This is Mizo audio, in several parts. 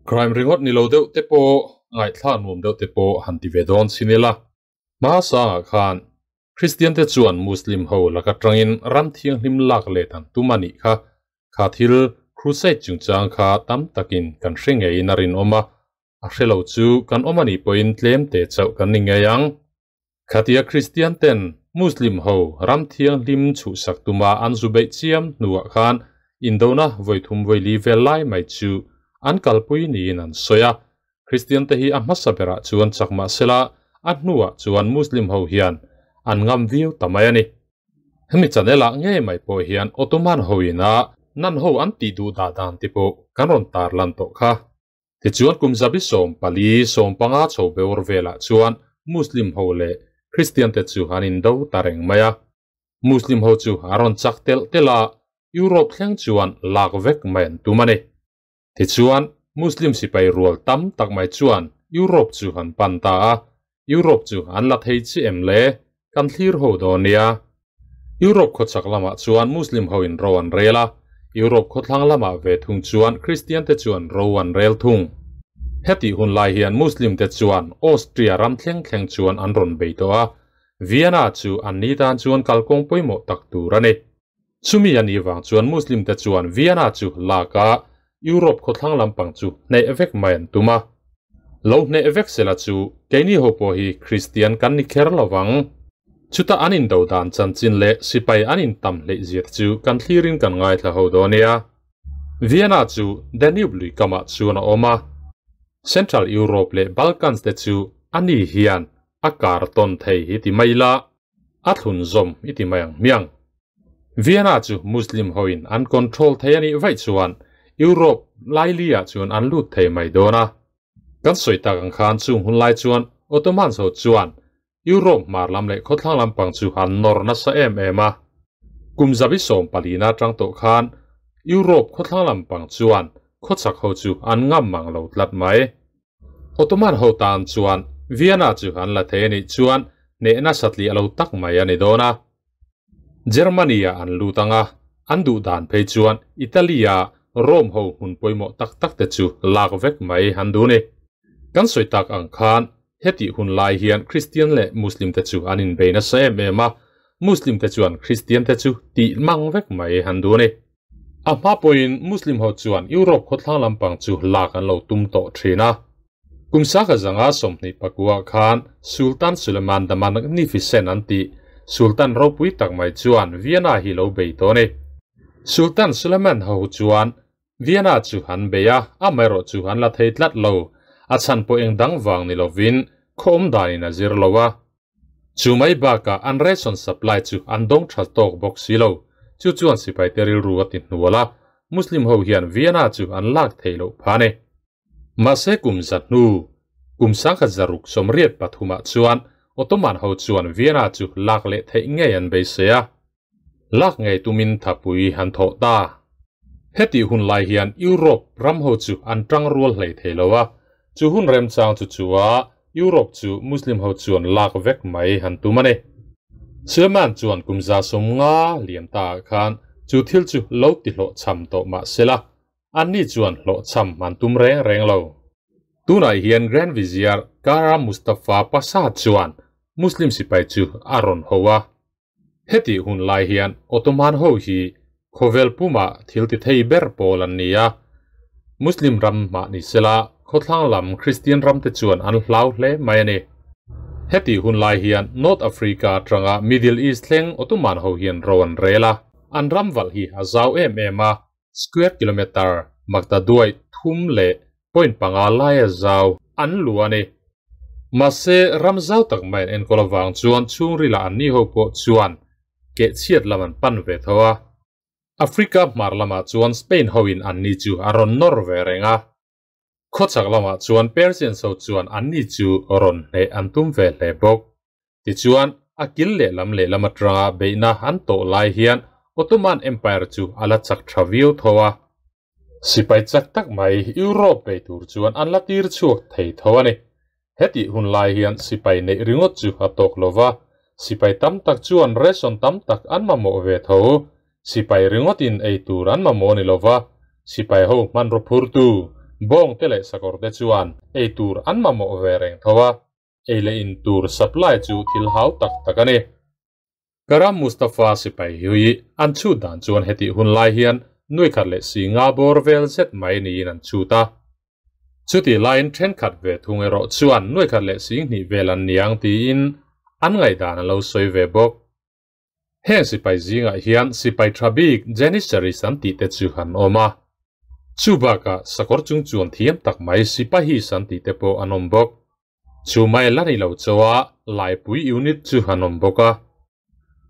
Crime ringot ni lo deuh te pawh ngaihthlak nuam deuh te pawh han ti ve dawn chin ila. Hmasangah khan Kristian te chuan Muslim ho laka tangin ram thianghlim lak let an tum a nih kha. Kha thil Crusade chungchang kha tam takin kan hre ngeiin a rinawm a, a hre lo chu kan awm a nih pawhin tlem te chauh kan ni ngei ang. Khatia Kristian ten Muslim ho ram thianghlim chhuhsak tuma an zu beih chiam hnuah khan indona vawi thum vawi li vel lai mai chu an kalpui niin an sawi a. Kristian te hi a hmasa berah chuan chak mah sela a hnuah chuan Muslim ho hian an ngam viau ta mai a ni. Hemi channel ah ngei mai pawh hian Ottoman ho ina nan ho an tih duh dah dan te pawh kan rawn tarlan tawh kha. Tichuan kum zabi 14, 15 chho beur velah chuan Muslim ho leh Kristian te chu an indo ta reng mai a. Muslim ho chu a rawn chak telh telh a, Europe thleng chuan lak vek mai an tum a ni. Tichuan Muslim sipai rual tam tak mai chuan Europe chu an pan ta a, Europe chu an la thei chi em le? Kan thlir ho dawn nia. Europe khawchhak lamah chuan Muslim ho in ro an rel a, Europe khawthlang lamah ve thung chuan Kristian te chuan ro an rel thung. Hetih hun lai hian Muslim te chuan Austria ram thleng thleng chuan an rawn bei tawh a, Vienna chu an ni tan chuan kalkawng pawimawh tak tur a ni. Chumi a nih vang chuan Muslim te chuan Vienna chu lak a, Europe khawthlang lampang chu hneh vek mai an tum a. Lo hneh vek sela chu keini ho pawh hi Kristian kan ni kher lo vang. Chuta an indo dan chanchin leh sipai an intam hleih zia te chu kan thlirin kan ngaithla ho dawn nia. Vienna chu Danube lui kamah chuan a awm a. Central Europe leh Balkans te chu ani hian a kar tawn thei hi ti mai ila. A thlun zawm i ti mai ang hmiang. Vienna chu Muslim hoin an control thei a nih vaih chuan Europe laili-ah chuan an lut thei mai dawn a. Kan sawi tak ang khan chung hun lai chuan Ottomans ho chuan Europe hmar lam leh khawthlang lampang chu an nawr nasa em em a. Kum zabi 14 atang tawh khan Europe khawthlang lampang chuan khawchhak ho chu an ngam mang lo tlat mai. Ottoman ho tan chuan Vienna chu an la thei a nih chuan hnehna satliah lo tak mai a ni dawn a. Germany-ah an lut ang a, an duh dan phei chuan Italy-a Rome ho hmun pawimawh tak tak te chu lak vek mai an duh ni. Kan sawi tak ang khan hetih hun lai hian Kristian leh Muslim te chu an inbei nasa em em a, Muslim te chuan Kristian te chu tih mang vek mai an duh ni. A hma pawhin Muslim ho chuan Europe khawthlang lampang chu lak an lo tum tawh thin a. Kum saka zanga 29 khan Sultan Suleiman the Magnificent an tih Sultan ropui tak mai chuan Vienna hi lo bei tawh a ni. Sultan Suleiman ho chuan Vienna chu an bei a, amaherawh chu an la thei tlat lo. A chhan pawh eng dang vang ni lovin khaw awm danin a zir lo a. Chu mai bakah an ration supply chu an dawng tha tawk bawk si lo. Chu chuan sipai te rilru a ti hnual a, Muslim ho hian Vienna chu an lak theih loh pha a ni. Mahse kum za hnu, kum 1683 ah chuan Ottoman ho chuan Vienna chu lak leh theih ngei an beisei a. Lak ngei tumin thapui an thawh ta. Hetih hun lai hian Europe ram ho chu an tang rual hlei thei lo a, chu hun remchang chu chua Europe chu Muslim ho chuan lak vek mai han tum a ni. Suleiman chuan kum 150 liam ta ah khan chu thil chu lo ti hlawhchham tawh mah sela, anni chuan hlawhchham an tum reng reng lo. Tunah hian Grand Vizier Kara Mustafa Pasha chuan Muslim sipai chu a rawn ho a. Hetih hun lai hian Ottoman ho hi khawvel pumah thil ti thei ber pawl an ni a. Muslim ram mah ni sela khawthlang lam Kristian ram te chuan an hlau hle mai a ni. Hetih hun lai hian North Africa atanga Middle East thleng Ottoman ho hian ro an rel a. An ram valh hi a zau em em a, square kilometer makta duai thum leh point panga laia zau an lu a ni. Mahse ram zau tak mai an enkawl avang chuan chhungrila an ni ho pawh chuan keh chhiat lam an pan ve tho a. Africa hmar lamah chuan Spain hoin an ni chu a rawn nawr ve reng a. Khawchhak lamah chuan Persians ho chuan an ni chu rawn hneh an tum ve hle bawk. Tichuan a kil lehlam lehlam atanga beihna an tawh lai hian Ottoman Empire chu a la chak tha viau tho a. Sipai chak tak mai Europe bei tur chuan an la tir chhuak thei tho a ni. Hetih hun lai hian sipai neih ringawt chu a tawk lova, sipai tam tak chuan ration tam tak an mamawh ve tho. Sipai ringawtin ei tur an mamawh ni lova, sipai ho hmanraw phurtu, Bawng te leh sakawr te chuan ei tur an mamawh ve reng tho a, ei leh in tur supply chu thil hau tak tak a ni. Kara Mustafa sipai hi an chhut dan chuan hetih hun lai hian nuai khat leh si nga bawr vel zet mai niin an chhut a. Chutih laiin thenkhat ve thung erawh chuan nuai khat leh sing hnih vel an niang tiin an ngaihdan an lo sawi ve bawk. Heng sipai zingah hian sipai tha bik Janissaries an tih te chu an awm a. Chu bakah sakawr chung chuan thiam tak mai Sipahis an tih te pawh an awm bawk. Chu mai la ni lo chauh a, Laipui unit chu an awm bawk a.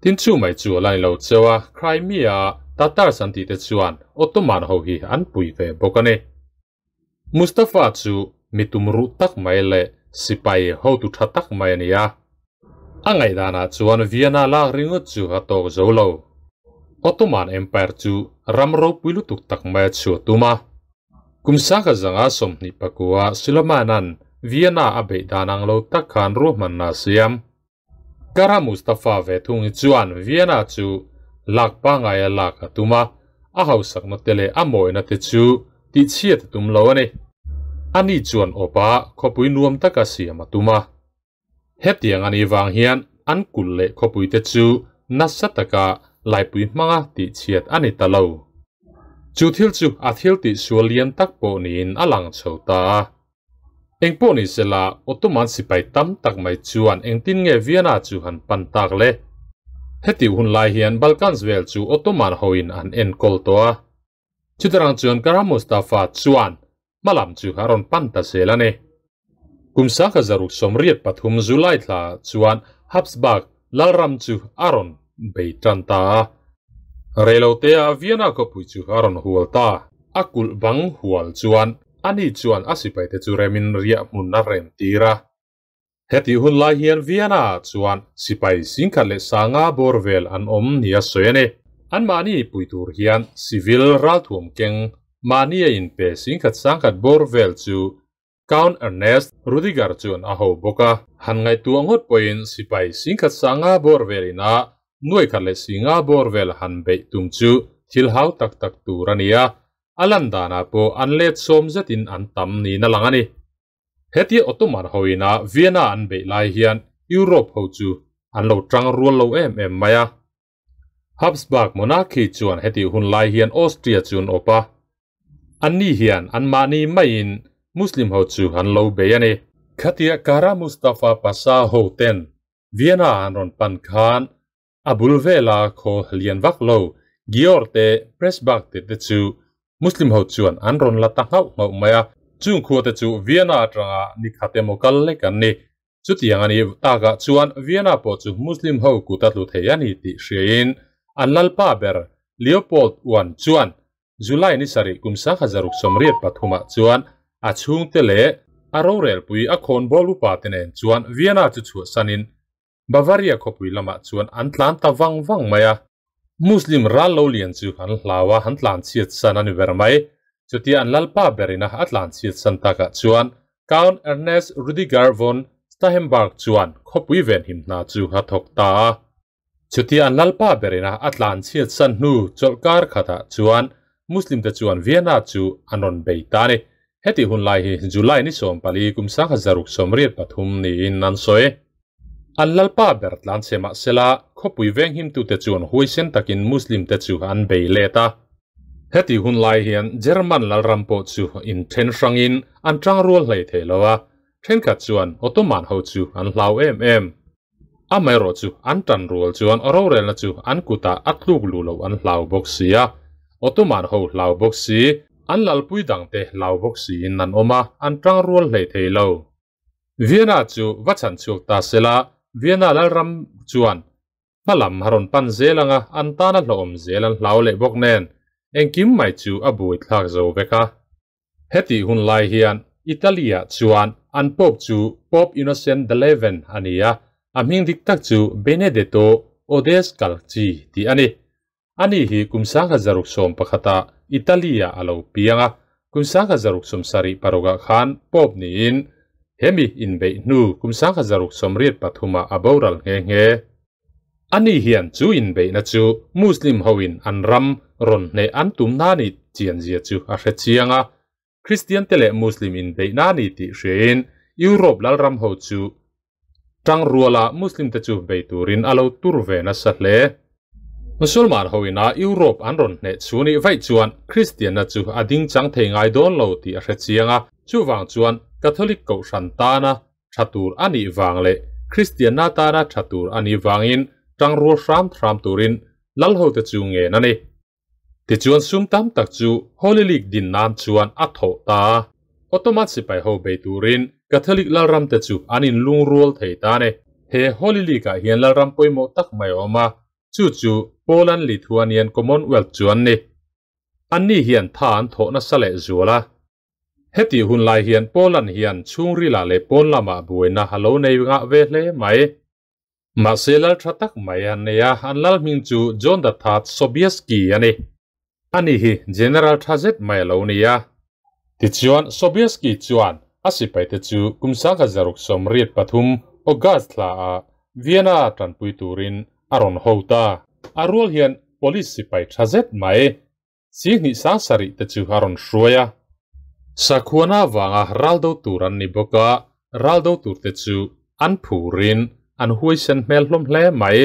Tin chu mai chu a la ni lo chauh a, Crimea Tatars an tih te chuan Ottoman ho hi an pui ve bawk a ni. Mustafa chu mi tumruh tak mai leh sipai hotu tha tak mai a ni a. A ngaihdanah chuan Vienna lak ringawt chu a tawk zo lo. Ottoman Empire chu ram ropui lutuk tak mai a chhuah tum a. Kum sangkhat zanga 29 Suleiman-a'n Vienna a beih dan ang lo tak khan ruahmanna a siam. Kara Mustafa ve thung hi chuan Vienna chu lak pangngaia lak a tum a, a hausakna te leh a mawina te chu tihchhiat a tum lo a ni. Ani chuan awpa khawpui nuam taka siam a tum a. Hetiang a nih vang hian an kulh leh khawpuite chu nasa taka laipui hmanga tihchhiat a ni ta lo. Chu thil chu a thil tihsual lian tak pawh niin a lang chho ta a. Engpawh ni sela, Ottoman sipai tam tak mai chuan engtin nge Vienna chu han pan tak le? Heti hun lai hian Balkans vel chu Ottoman hoin an enkawl tawh a. Chutarang chuan Kara Mustafa chuan hmalam chu a rawn pan ta zel a ni. Kum 1683 July thla chuan Habsburg lalram chu a rawn bei tan ta a. Reilotea Vienna khawpui chu a rawn hual ta. A kulh bang hual chuan ani chuan a sipaite chu remin riah hmun a rem tir a. Hetih hun lai hian Vienna-ah chuan sipai singkhat leh sanga bawr vel an awm nia sawi a ni. Anmahni pui tur hian civil ralthuam keng mahni a inpe singkhat sangkhat bawr vel chu Count Ernest Rudiger chuan a ho bawk a. Han ngaihtuah ngawt pawhin sipai singkhat sanga bawr velin a nuai khat leh singa bawr vel han beih tum chu thil hau tak tak tur a ni a, a lan danah pawh an let sawm zetin an tam niin a lang a ni. Hetia Ottoman hoina Vienna an beih lai hian Europe ho chu an lo tang rual lo em em mai a. Habsburg monarchy chuan hetih hun lai hian Austria chu an awp a. Anni hian anmahni maiin Muslim ho chu an lo bei a ni. Khatia Kara Mustafa Pasha ho ten Vienna an rawn pan khan a bul vela khaw lian vak lo Gior te Pressburg te te chu Muslim ho chuan an rawn la ta nghauh nghauh mai a. Chung khua te chu Vienna atanga ni khat emaw kal lek an ni. Chutiang a nih takah chuan Vienna pawh chu Muslim ho kut a tlu thei a ni tih hriain an lalpa ber Leopold I chuan July ni sarih kum 1683 ah chuan a chhungte leh a rorelpui a khawnbawl upa te nen chuan Vienna chu chhuahsanin Bavaria khawpui lamah chuan an tlan ta vang vang mai a. Muslim ral lo lian chu an hlau a, an tlan chhiat san a ni ber mai. Chutia an lalpa berina a tlan chhiat san takah chuan Count Ernest Rudiger von Starhemberg chuan khawpui venhim hna chu a thawk ta a. Chutia an lalpa berina a tlan chhiat san hnu chawlhkar khatah chuan Muslim te chuan Vienna chu an rawn bei ta a ni. Hetih hun lai hi July ni 14 kum 1683 niin an sawi. An lalpa ber tlan che mahsela khawpui venghimtute chuan huaisen takin Muslim te chu an bei let a. Hetih hun lai hian German lalram pawh chu in then hrangin an tang rual hlei thei lo a, thenkhat chuan Ottoman ho chu an hlau em em. Amaherawh chu an tan rual chuan rorelna chu an kutah a tluk luh loh an hlau bawk si a, Ottoman ho hlau bawk si, an lalpui dangte hlau bawk siin an awm a, an tang rual hlei thei lo. Vienna chu va chhan chhuak ta sela, Vienna lalram chuan hmalam a rawn pan zel anga an tana hlawhawm zel an hlau leh bawk nen, engkim mai chu a bui thlak zo vek a. Hetih hun lai hian Italy-ah chuan an Pope chu Pope Innocent the Eleven a ni a, a hming dik tak chu Benedetto Odescalchi tih a ni. Ani hi kum 1611-ah Italy-ah a lo piang a, kum 1676-ah khan Pope niin hemi inbeih hnu kum 1683-ah a boral nghe nghe. Ani hian chu inbeihna chu Muslim hoin an ram rawn hneh an tum na ni chianzia chu a hre chiang a. Kristian te leh Muslim inbeihna a ni tih hriain Europe lalram ho chu tang ruala Muslim te chu bei turin a lo tur ve nasa hle. Musulman hoina Europe an rawn hneh chu nih vaih chuan Kristianna chu a ding chang thei ngai dawn lo tih a hre chiang a, chuvang chuan Catholic kohhran tana tha tur a nih vang leh Kristianna tana tha tur a nih vangin tang rual hram hram turin lal hote chu ngen a ni. Tichuan sum tam tak chu Holy League din nan chuan a thawh ta a. Ottoman sipai ho bei turin Catholic lalram te chu an inlungrual thei ta a ni. He Holy League ah hian lalram pawimawh tak mai a awm a, chu chu Poland Lithuanian Commonwealth chu an ni. Anni hian tha an thawh nasa leh zual a. Hetih hun lai hian Poland hian chhungril ah leh pawn lamah buaina a lo nei ngah ve hle mai. Mahse lal tha tak mai an nei a, an lal hming chu John the Third Sobieski a ni. Ani hi General tha zet mai a lo ni a. Tichuan Sobieski chuan a sipaite chu kum 1683 August thla ah Vienna tanpui turin a rawn ho ta. A rual hian Police sipai tha zet mai Singhnih sangsarih te chu a rawn hruai a. Sakhuana avanga ral do tur an ni bawk a, ral do tur te chu an phurin an huaisen hmel hlawm hle mai.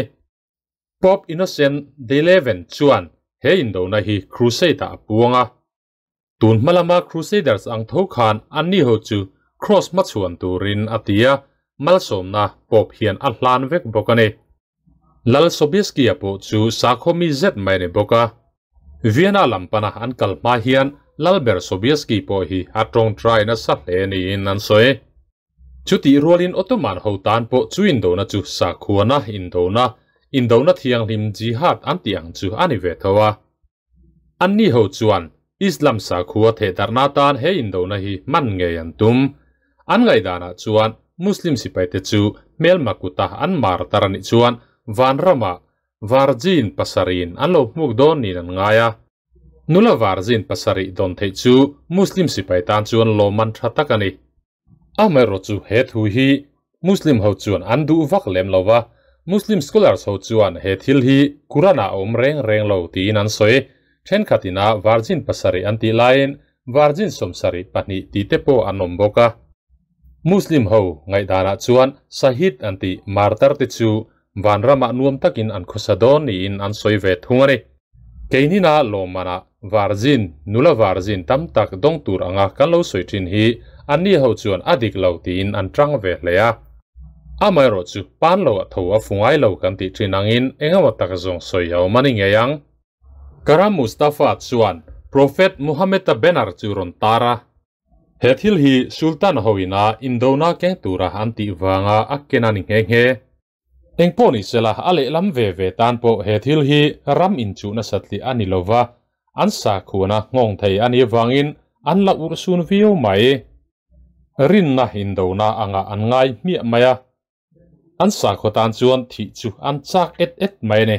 Pope Innocent XI chuan he indona hi Crusade ah a puang a. Tun hma lama Crusaders ang tho khan anni ho chu Cross hmachhuan turin a ti a, malsawmna Pope hian a hlan vek bawk a ni. Lal Sobieski-a pawh chu sakhaw mi zet mai a ni bawk a. Vienna lam pana an kal hma hian Lalber Sobieski pawh hi a tawngtai nasa hle niin an sawi. Chutih rualin Ottoman ho tan pawh chu indona chu sakhuana indona, indona thianghlim jihad an tih ang chu a ni ve tho a. Anni ho chuan Islam sakhua thehdarhna atan he indona hi hman ngei an tum. An ngaihdanah chuan Muslim sipaite chu hmelma kuta an mar tar a nih chuan vanramah Virgin pasarih an lo hmuk dawn niin an ngai a. Nula Virgin pasarih dawn theih chu Muslim sipai tan chuan lawmman tha tak a ni. Amaherawh chu he thu hi Muslim ho chuan an duh vak lem lo va, Muslim scholars ho chuan he thil hi Quran ah a awm reng reng lo tiin an sawi. Thenkhat ina virgin pasarih an tih laiin virgin sawmsarih pahnih tih te pawh an awm bawk a. Muslim ho ngaihdanah chuan Shahid an tih martar te chu vanramah nuam takin an khawsa dawn niin an sawi ve thung a ni. Keinina lawmmanah virgin, nula virgin tam tak dawng tur anga kan lo sawi thin hi anni ho chuan a dik lo tiin an tang ve hle a. Amaherawh chu pan lo a tho a fu ngai lo kan tih thin angin engemaw tak zawng sawi a awm a ni ngei ang. Karam Mustafa chuan Prophet Muhammad-a banner chu rawn tar a. He thil hi Sultan hoina indona keng tura an tih vanga a ken a ni nghe nghe. Engpawh ni sela, a lehlam ve ve tan pawh he thil hi ram inchuh nasat lih a ni lo va, an sakhuana nghawng thei a nih avangin an la urhsun viau mai. Rinna indona angah an ngai hmiah mai a, an sakhaw tan chuan thih chu an chak et et mai a ni.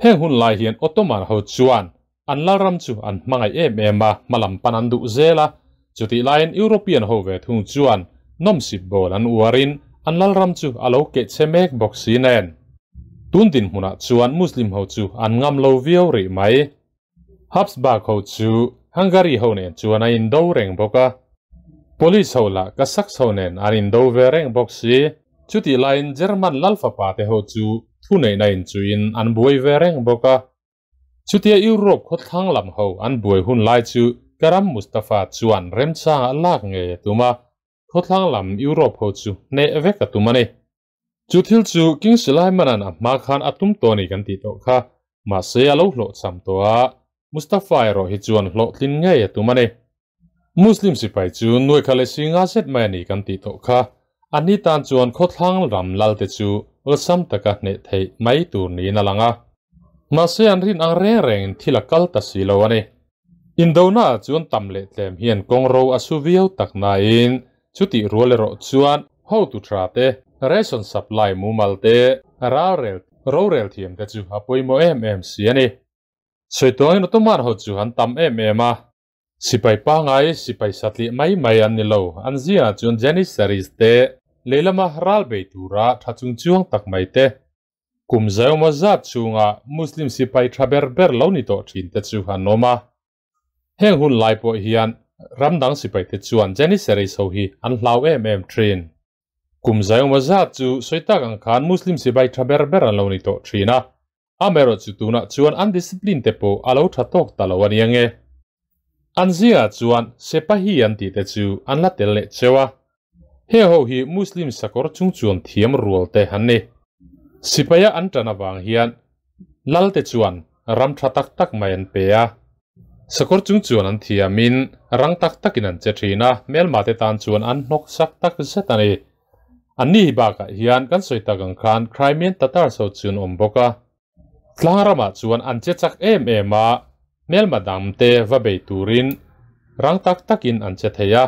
Heng hun lai hian Ottoman ho chuan an lalram chu an hmangaih em em a, hmalam pan an duh zel a, chutih laiin European ho ve thung chuan nawmsip bawl an uarin an lalram chu a lo keh che mek bawk si nen. Tun dinhmunah chuan Muslim ho chu an ngam lo viau rih mai. Habsburg ho chu Hungary ho nen chuan a indo reng bawk a, Polish ho lah Kazakhs ho nen an indo ve reng bawk si. Chutih laiin German lalfapa te ho chu thuneihna inchuiin an buai ve reng bawk a. Chutia Europe khawthlang lam ho an buai hun lai chu Karam Mustafa chuan remchangah lak ngei a tum a, khawthlang lam Europe ho chu hneh vek a tum a ni. Chu thil chu King Sulaiman-a'n a hma khan a tum tawh a ni kan tih tawh kha, mahse a lo hlawhchham tawh a, Mustafa erawh hi chuan hlawhtlin ngei a tum a ni. Muslim sipai chu nuaikha leh singa zet mai a ni kan tih tawh kha, anni tan chuan khawthlang ram lalte chu awlsam taka hneh theih mai tur niin a lang a. Mahse an rin ang reng rengin thil a kal ta si lo a ni. Indona ah chuan tam leh tlem hian kawng ro a su viau tak nain chutih rual erawh chuan hotu tha te, ration supply mumal te, ralrel rorel thiam te chu a pawimawh em em si a ni. Sawi tuangin Ottoman ho chu an tam em em a. Sipai pangai, sipai satlih mai mai an ni lo. An zingah chuan Janissaries te, leilama ral bei tura tha chung chuang tak mai te, kum zaewma zat chhunga Muslim sipai tha ber ber lo ni tawh thin te chu an awm a. Heng hun lai pawh hian ram dang sipai te chuan Janissaries ho hi an hlau em em thin. Kum zaiawma zat chu sawi tak ang khan Muslim sipai tha ber ber an lo ni tawh thin a, amaherawhchu tunah chuan an discipline te pawh a lo tha tawk ta lo a ni ange. An zingah chuan Sepahi an tih te chu an la tel leh cheu a. He ho hi Muslim sakawr chung chuan thiam rual te an ni. Sipaia an tan avang hian Lal te chuan ram tha tak tak mai an pe a. Sakawr chung chuan an thiamin rang tak takin an che thin a, hmelma te tan chuan an hnawk sak tak zet a ni. Anni hi bakah hian kan sawi tak ang khan Crimean Tatars ho chu an awm bawk a. Tlang ramah chuan an che chak em em a, hmelma dangte va bei turin rang tak takin an che thei a.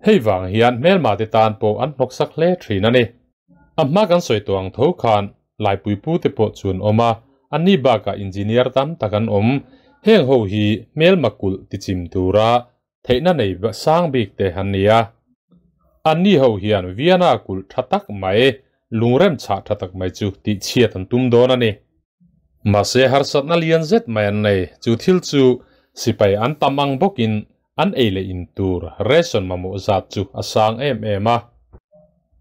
Hei vang hian hmelma te tan pawh an hnawk sak hle thin a ni. A hma kan sawi tawh ang tho khan Laipuipu te pawh chu an awm a, anni bakah engineer tam tak an awm. Heng ho hi hmelma kulh tichim tura theihna nei sang bik te an ni a. Anni ho hian Vienna kulh tha tak mai, lungrem chhah tha tak mai chu tihchhiat an tum dawn a ni. Mahse harsatna lian zet mai an nei, chu thil chu sipai an tam ang bawkin an ei leh in tur ration mamawh zat chu a sang em em a.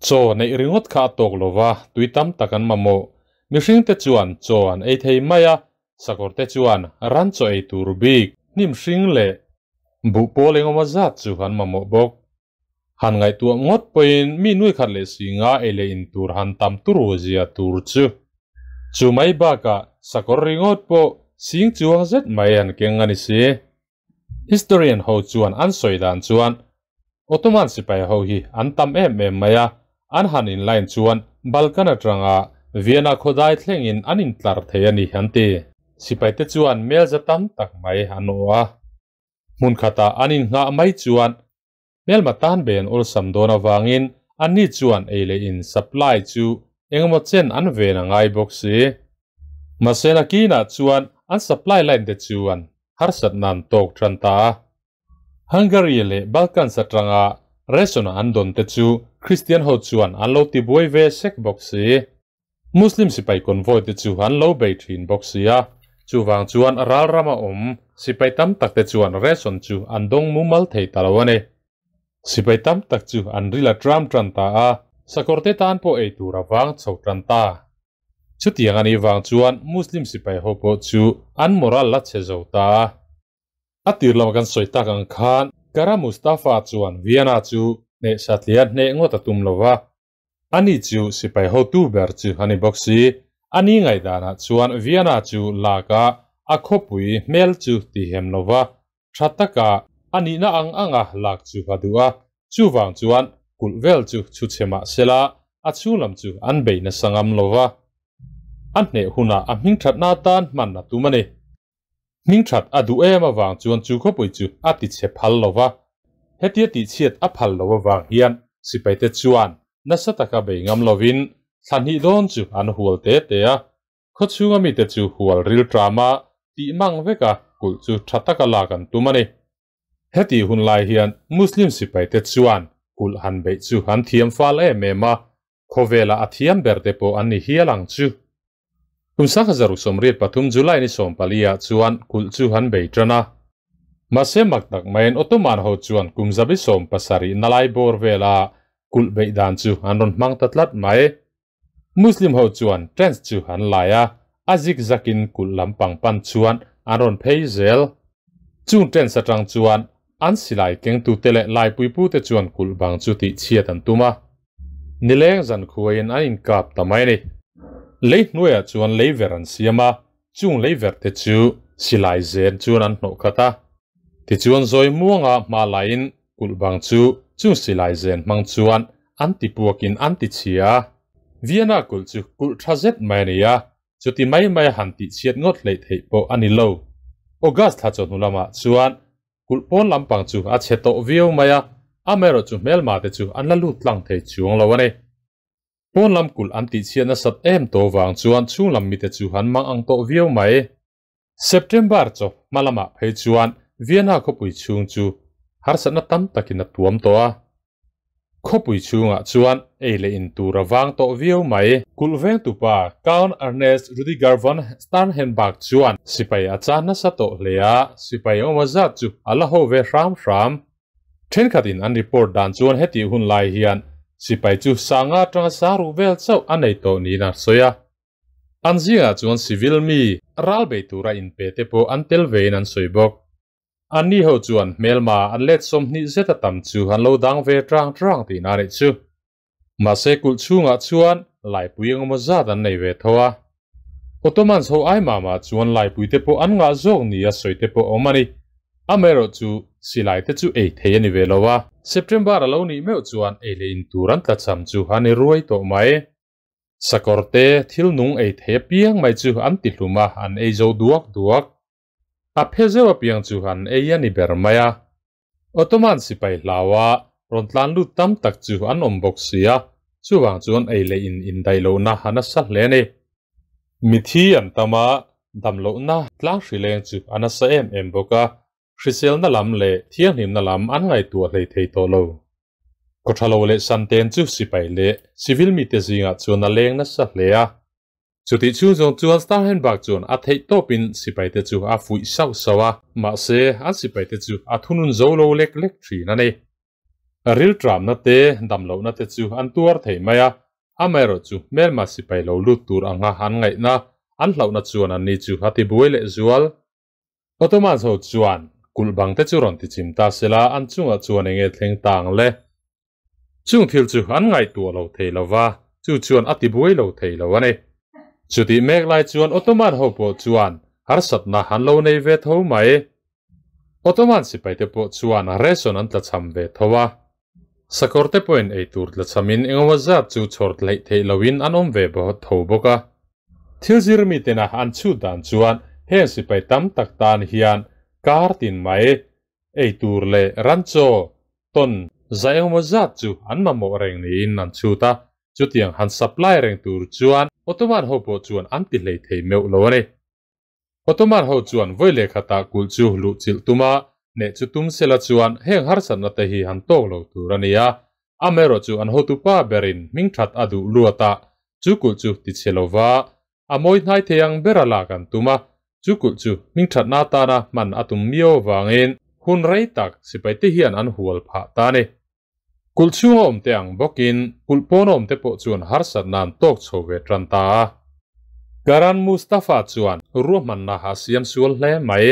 Chaw neih ringawt kha a tawk lo va, tui tam tak an mamawh. Mihringte chuan chaw an ei thei mai a, sakawrte chuan ran chaw ei tur bik, hnim hring leh buh pawl engemaw zat chu an mamawh bawk. Han ngaihtuah ngawt pawhin mi nui khat leh si nga ei leh in tur han tam turu zia tur chu. Chu mai bakah sakawr ringawt pawh sing chuang zet mai an keng a ni si. Historian ho chuan an sawi dan chuan Ottoman sipai ho hi an tam em em mai a, an han in line chuan Balkan atanga Vienna khawdai thlengin an intlar thei a ni an ti. Sipai te chuan mel za tam tak mai an awh a, hmun khatah an innghah mai chuan Hmelma tan be an awlsam dawn avangin anni chuan ei leh in supply chu engemaw chen an ven a ngai bawk si. Mahse nakinah chuan an supply line te chuan harsatna an tawk tan ta a. Hungary leh Balkans atanga ration an dawn te chu Christian ho chuan an lo tibuai ve sek bawk si. Muslim sipai convoy te chu an lo bei thin bawk si a, chuvang chuan ral rama awm sipai tam tak te chuan ration chu an dawng mumal thei ta lo a ni. Sipai tam tak chu an ril a tram tan ta a, sakawr te tan pawh ei tur a vang chho tan ta. Chutiang a nih vang chuan Muslim sipai ho pawh chu an moral la chhe zo ta a. A tir lama kan sawi tak ang khan Kara Mustafa chuan Vienna chu hneh satliah hneh ngawt a tum lo va, Ani chu sipai hotu ber chu a ni bawk si. Ani ngaihdanah chuan Vienna chu lak a a khawpui hmel chu ti hem lo va, tha taka a nihna ang anga lak chu a duh a. Chuvang chuan kulh vel chu chhu chhe mah sela a chhunglam chu an bei nasa ngam lo va. A hneh hunah a hmingthatna atan hman a tum a ni. Hmingthat a duh em avang chuan chu khawpui chu a ti chhe phal lo va. Hetia tihchhiat a phal lo avang hian sipaite chuan nasa taka bei ngam lovin thla hnih dawn chu an hual te te a. Khawchhunga mite chu hual ril tram a tih mang vek a, kulh chu tha taka lak an tum a ni. Hetih hun lai hian Muslim sipaite chuan kulh han beih chu an thiam fal em em a, khawvela a thiam ber te pawh an ni hial ang chu. Kum 1983 July ni 14 ah chuan kulh chu an bei tan a. Mahse mak tak maiin Ottoman ho chuan kum 17 na lai bawr vela kulh beih dan chu an rawn hmang ta tlat mai. Muslim ho chuan trench chu an lai a, a zik zakin kulh lampang pan chuan an rawn phei zel. Chung trench atang chuan an silai kengtute leh laipuipute chuan kulh bang chu tihchhiat an tum a. Nileng zan khuaiin an inkap ta mai a ni. Lei hnuaiah chuan lei ver an siam a, chung lei ver te chu silai zen chuan an hnawh khat a. Tichuan zawi muanga hma laiin kulh bang chu chung silai zen hmang chuan an ti puakin an ti chhia a. Vienna kulh chu kulh tha zet mai a ni a, chuti mai mai a han tihchhiat ngawt hleih theih pawh a ni lo. August thla chawhnu lamah chuan Kulh pawn lampang chu a chhe tawh viau mai a, amaherawhchu hmelma te chu an la lut tlang thei chuang lo a ni. Pawn lam kulh an tihchhiat nasat em tawh vang chuan chhung lam mite chu an mang ang tawh viau mai. September chaw hma lamah phei chuan Vienna khawpui chhung chu harsatna tam takin a tuam tawh a. Khawpui chhungah chuan ei leh in tur a vang tawh viau mai. Kulh vengtupa Count Ernest Rudiger von Starnhenberg chuan sipai a chan nasa tawh hle a, sipai awma zat chu a la ho ve hram hram. Thenkhatin an report dan chuan hetih hun lai hian sipai chu sanga atanga sang ruk vel chauh a nei tawh niin a sawi a. An zingah chuan civil mi ral bei tura inpe te pawh an tel vein an sawi bawk. Anni ho chuan hmelma an let 20 zeta tam chu an lo dang ve trang trang tihna a nih chu. Mahse kulh chhungah chuan laipui engemaw zat an nei ve tho a. Ottomans ho ai mah mah chuan laipui te pawh an ngah zawk ni a sawi te pawh a awm a ni. Amaherawh chu silai te chu ei thei a ni ve lo a. September a lo nih meuh chuan ei leh in tur an tlachham chu a ni ruai tawh mai. Sakawr te thil nung ei thei apiang mai chu an ti hlum a, an ei zo duak duak. A phe zeuh apiang chu an ei a ni ber mai a. Ottoman sipai hlaua rawn tlan lut tam tak chu an awm bawk si a, chuvang chuan ei leh in indaih lohna a nasa hle a ni. Mithi an tam a, dam lohna tlang hrileng chu a nasa em em bawk a, hriselna lam leh thianghlimna lam an ngaihtuah hlei thei tawh lo. Kawthalo leh santen chu sipai leh civil mite zingah chuan a leng nasa hle a. Chutih chhung zawng chuan Starhenberg chuan a theih tawpin sipaite chu a fuih sauh sauh a, mahse an sipaite chu a thunun zo lo lek lek thin a ni. Riltramna te, damlohna te chu an tuar thei mai a, amaherawh chu hmelma sipai lo lut tur anga an ngaihna, an hlauhna chuan anni chu a tibuai leh zual. Ottomans ho chuan kulh bang te chu rawn tichim ta sela an chungah chuan enge thleng ta ang le? Chung thil chu an ngaihtuah lo thei lo va, chu chuan a tibuai lo thei lo a ni. Chutih mek lai chuan Ottoman ho pawh chuan harsatna an lo nei ve tho mai. Ottoman sipaite pawh chuan ration an tlachham ve tho a. Sakawrte pawhin eitur tlachhamin engemaw zat chu chhawr hleih theih loin an awm ve tho bawk a. Thil zir mitena an chhut dan chuan heng sipai tam tak tan hian kar tin mai eitur leh ranchaw tawn za engemaw zat chu an mamawh reng niin an chhut a, chutiang han supply reng tur chuan Ottoman ho pawh chuan an ti hlei thei meuh lo a ni. Ottoman ho chuan vawi leh khatah kulh chu luh chilh tuma hneh chu tum sela chuan heng harsatna te hi han tawk lo tur a ni a, amaherawh chu an hotupa berin hming that a duh luat a, chu kulh chu ti chhe lova a mawi hnai thei ang bera lak an tum a, chu kulh chu hming thatna atana hman a tum miau avangin hun rei tak sipaite hian an hual phah ta a ni. Kulh chhunga awmte ang bawkin kulh pawn awmte pawh chuan harsatna an tawk chho ve tan ta a. Karan Mustafa chuan ruahmanna a siam sual hle mai.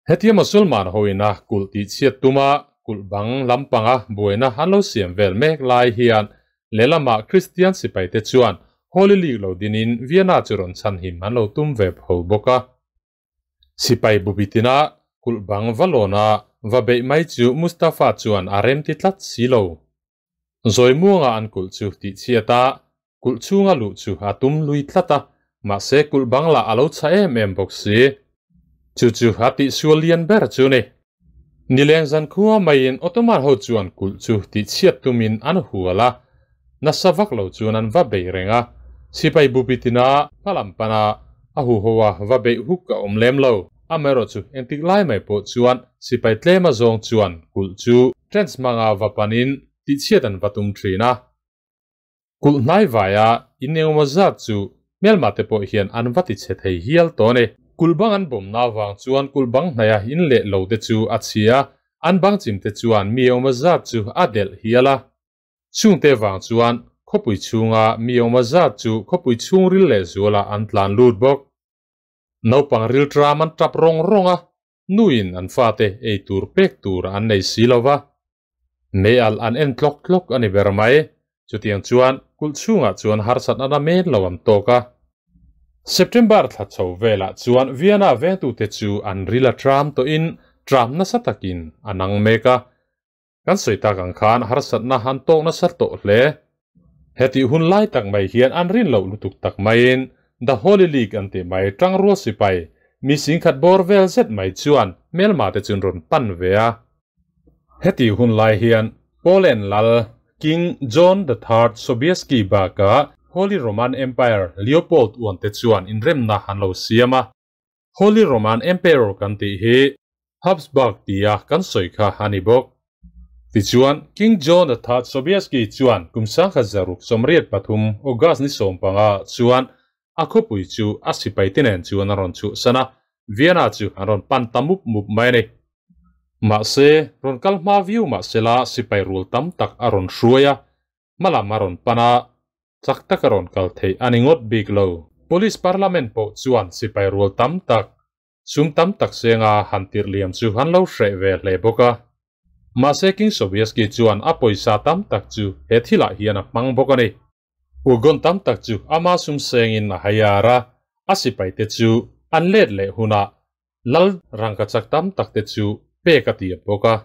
Hetia Mosolman hoina kulh tihchhiat tuma kulh bang lampanga buaina an lo siam vel mek lai hian lehlamah Kristian sipaite chuan Holy League lo dinin Vienna chu rawn chhanhim an lo tum ve pho bawk a. Sipai bubitina kulh bang va lawna va beih mai chu Mustafa chuan a remti tlat si lo. Zawi muanga an kulh chu tihchhiat a, kulh chhunga luh chu a tum lui tlat a, mahse kulh bang lah a lo chha em em bawk si. Chu chu a tihsual lian ber chu ni. Nileng zan khua maiin Ottoman ho chuan kulh chu tihchhiat tumin an hual a, nasa vak lo chuan an va bei reng a, sipai bubitina hmalam pana a huho a va beih huk a awm lem lo. Amaherawh chu engtik lai mai pawh chuan sipai tlem azawng chuan kulh chu trench hmanga va panin tihchhiat an va tum thin a. Kulh hnai vaia in engemaw zat chu hmelma te pawh hian an va ti chhe thei hial tawh a ni. Kulh bang an bawmna avang chuan kulh bang hnaia in leh lo te chu a chhia, an bang chim te chuan mi engemaw zat chu a delh hial a. Chungte vang chuan khawpui chhunga mi engemaw zat chu khawpui chhungril leh zualah an tlan lut bawk. Naupang rilṭam an tap rawng rawng a, nuin an fate ei tur pek tur an nei si lo va. Mei alh an en tlawk tlawk a ni ber mai. Chutiang chuan kulh chhungah chuan harsatna na men lo an tawk a. September thla chho velah chuan Vienna vengtute chu an ril a ṭam tawhin ṭam nasa takin a nang mek a. Kan sawi tak ang khan harsatna an tawk nasa tawh hle. Hetih hun lai tak mai hian an rin loh lutuk tak maiin The Holy League an tih mai ṭangrual sipai mi singkhat bawr vel zet mai chuan hmelma te chun rawn pan ve a. Hetih hun lai hian Poland lal King John the Third Sobieski bakah Holy Roman Empire Leopold uan te chuan inremna an lo siam a. Holy Roman Emperor kan tih hi Habsburg tia kan sawi kha a ni bawk. Tichuan, King John the Third Sobieski chuan kum 1683 August ni 15 chuan a khawpui chu a sipai te nen chuan a rawn chhuhsan a, Vienna chu an rawn pan ta mup mup mai a ni. Mahse, rawn kal hma viau mahsela sipai rul tam tak a rawn hruai a, hmalam a rawn pan a, chak tak a rawn kal theih a ni ngawt bik lo. Police Parliament pawh chuan sipai rual tam tak, sum tam tak senga han tirh liam chu an lo hreh ve hle bawk a. Mahse King Sobieski chuan a pawisa tam tak chu he thilah hian a hmang bawk a ni. Ugon tam tak chu ama sum sengin a haiar a, a sipaite chu an let leh hunah lal rangkachak tam takte chu pek a ti bawk a.